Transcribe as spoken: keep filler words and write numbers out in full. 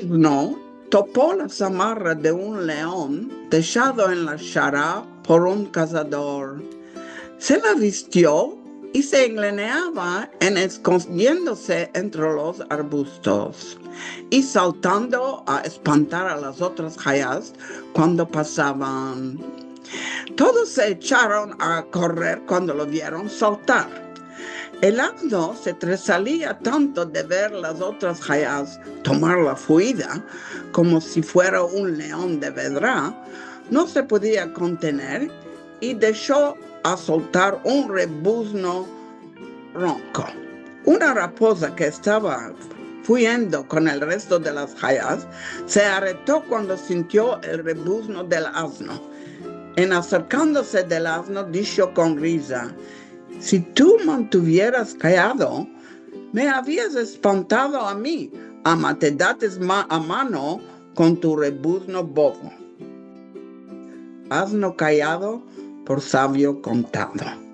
rebuzno topo la samarra de un leon deshado en la shara por un kazador. Se la vistio i se engleneava en eskondiendose entre los arbustos i saltando a espantar a las otras hayas kuando pasavan. Todos se echaron a korrer kuando lo vieron saltar. El azno se tresalia tanto de ver las otras hayas tomar la fuida komo si fuera un leon de vedra, no se podia kontener i desho a soltar un rebuzno ronko. Una rapoza ke estava fuyendo kon el resto de las hayas se arreto kuando sintio el rebuzno del azno. En aserkandose del azno, disho kon riza: "Si tu mantuvieras kayado, me avias espantado a mi, ama te dates ma-, a mano kon tu rebuzno bovo." Azno kayado, por savio kontado.